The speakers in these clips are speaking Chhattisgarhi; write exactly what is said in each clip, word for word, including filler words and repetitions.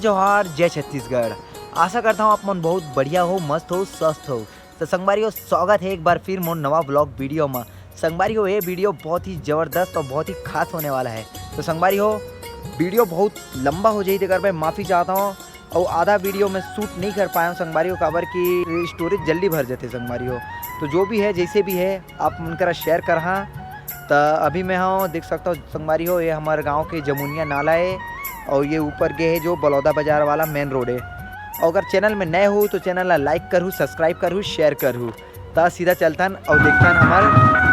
जोहार, जय छत्तीसगढ़। आशा करता हूँ आप मन बहुत बढ़िया हो, मस्त हो, स्वस्थ हो। तो संगवारी हो, स्वागत है एक बार फिर मोर नवा ब्लॉग वीडियो में। संगवारी हो, ये वीडियो बहुत ही ज़बरदस्त और बहुत ही खास होने वाला है। तो संगवारी हो, वीडियो बहुत लंबा हो जाई, तेकर मैं माफ़ी चाहता हूँ। और आधा वीडियो में शूट नहीं कर पाया हूँ संगवारी हो, काबर कि स्टोरेज जल्दी भर जाते संगवारी हो। तो जो भी है, जैसे भी है, आप मन करा शेयर करहा। त अभी मैं हाँ देख सकता हूँ संगवारी हो, ये हमारे गांव के जमुनिया नाला है और ये ऊपर गे है जो बलौदा बाजार वाला मेन रोड है। और अगर चैनल में नए हो तो चैनल ला लाइक करू, सब्सक्राइब करू, शेयर करू। त सीधा चलथन और देखथन हमार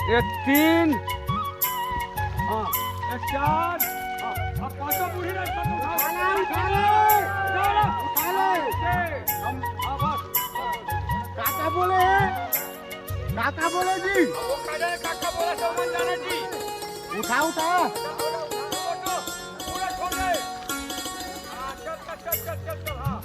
ये तीन, हाँ, ये चार, हाँ, अब पांचों बूढ़ी रही, सब उठाओ। उठा ले, उठा ले। उठा ले। हम, हाँ, बस। काका बोले, काका बोले जी। वो काका, काका बोला, सब मन जाना जी। उठा, उठा। पूरा छोड़ दे। हाँ, चल, चल, चल, हाँ।